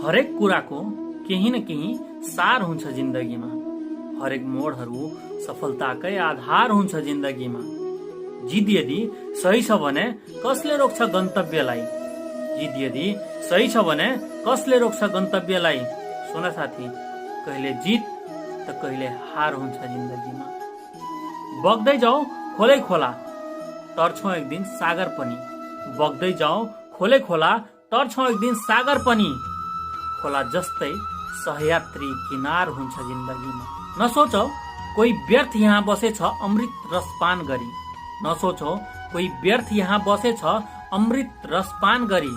हरेक कुराको केही न केही सार हुन्छ जिन्दगीमा। हरेक मोडहरू सफलताकै आधार हुन्छ जिन्दगीमा। जिद यदि सही छ भने कसले रोक्छ गन्तव्यलाई? जिद यदि सही छ भने कसले रोक्छ गन्तव्यलाई? सुन साथी, कहिले जित त कहिले हार हुन्छ जिन्दगीमा। बग्दै जाऊ खोलै खोला, तर्छौं एक दिन सागर पनि। बग्दै जाऊ खोलै खोला, तर्छौं एक दिन सागर पनि। खोला जस्तै सहयात्री किनार हुन्छ जिन्दगीमा। नसोचौ कोही व्यर्थ यहाँ बसेछ अमृत रसपान गरी। नसोचौ कोही व्यर्थ यहाँ बसेछ अमृत रसपान गरी।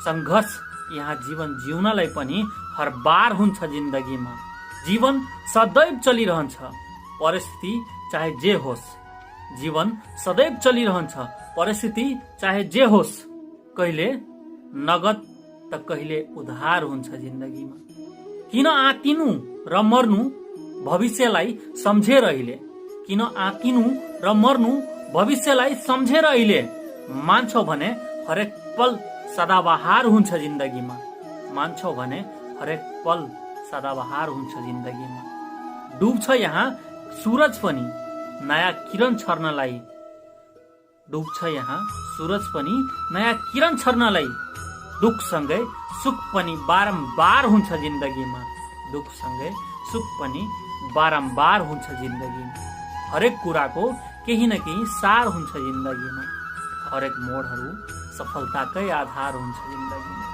संघर्ष यहाँ जीवन जिउनलाई पनि हर बार हुन्छ जिन्दगीमा। जीवन सदैव चलिरहन्छ, परिस्थिति चाहे जे होस्। जीवन सदैव चलिरहन्छ, परिस्थिति चाहे जे होस्। कहिले नगद त कहिले उधार हुन्छ जिन्दगीमा। किन आँतिनु र मर्नु भविष्यलाई सम्झेर अहिले? किन आँतिनु र मर्नु भविष्यलाई सम्झेर अहिले? मान्छौ भने हरेक पल सदाबहार हुन्छ जिन्दगीमा। मान्छौ भने हरेक पल सदाबहार हुन्छ जिन्दगीमा। डुब्छ यहाँ सूरज पनि नयाँ किरण छर्नलाई। डुब्छ यहाँ सूरज पनि नयाँ किरण छर्नलाई। दुखसँगै सुख पनि बारम्बार हुन्छ जिन्दगीमा। दुखसँगै सुख पनि बारम्बार हुन्छ जिन्दगीमा। हरेक कुराको केही न केही सार हुन्छ जिन्दगीमा। हरेक मोडहरू सफलताकै आधार हुन्छ जिन्दगीमा।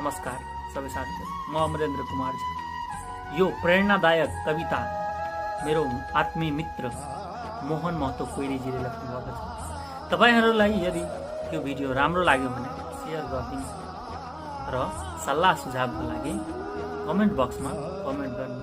नमस्कार सबै साथीहरू, म अमरेन्द्र कुमार झा। यो प्रेरणादायक कविता मेरो आत्मीय मित्र मोहन महतो कोइरीजीले लेख्नु भएको छ। तपाईहरूलाई यदि यो भिडियो राम्रो लाग्यो भने सेयर गरिदिनु र सल्लाह सुझावको लागि कमेन्ट बक्समा कमेन्ट गर्नु